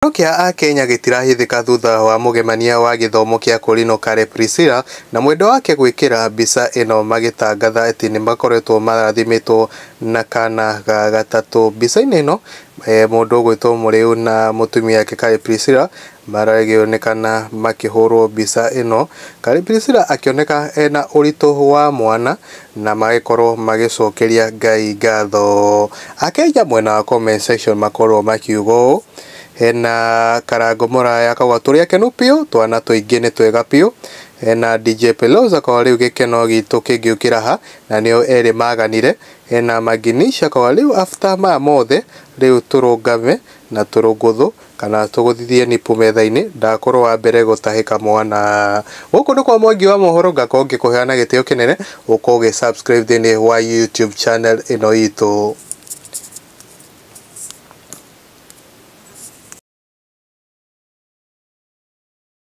Gĩkeno kĩa akenya gĩtirahithĩka thutha wa mũgemania wa gĩthomo kĩa Kũrinũ Kare Priscilla na mwendwa wake gwĩkĩra mbica ĩno magĩtangatha atĩ nĩmakoretwo marathimĩtwo na kana ga gatatũ. Mbica-inĩ ĩno mũndũ ũgwĩtwo Mũrĩu na mũtumia wake Kare Priscilla marakĩonekana makĩhũrwo mbica ĩno. Kare Priscilla akĩoneka ena ũritũ wa mwana na magĩkorwo magĩcokeria Ngai ngatho. Akenya mwena wa comment section makorwo makiuga ũũ, hena Karango Mũraya akauga tũrĩ akenu biũ, twana tũingĩ nĩ twega biũ. Hena DJ Pelosa akauga rĩu gĩkeno gitũ kĩngĩũkĩra ha, na nĩo erĩ maganire. Hena Maginisha akauga rĩu after maya mothe rĩu tũrũngame na tũrũngũthũ kana tũgũthithie nipu metha-inĩ, ndakorwo wa mbere gũtahĩka mwana. Gũkũ nĩ kwa Mwangi wa mohoro, ngakorwo ngĩkũheana gĩtĩo kĩnene ũkorwo ũgĩ subscribe thĩinĩ wa YouTube channel ĩno itũ.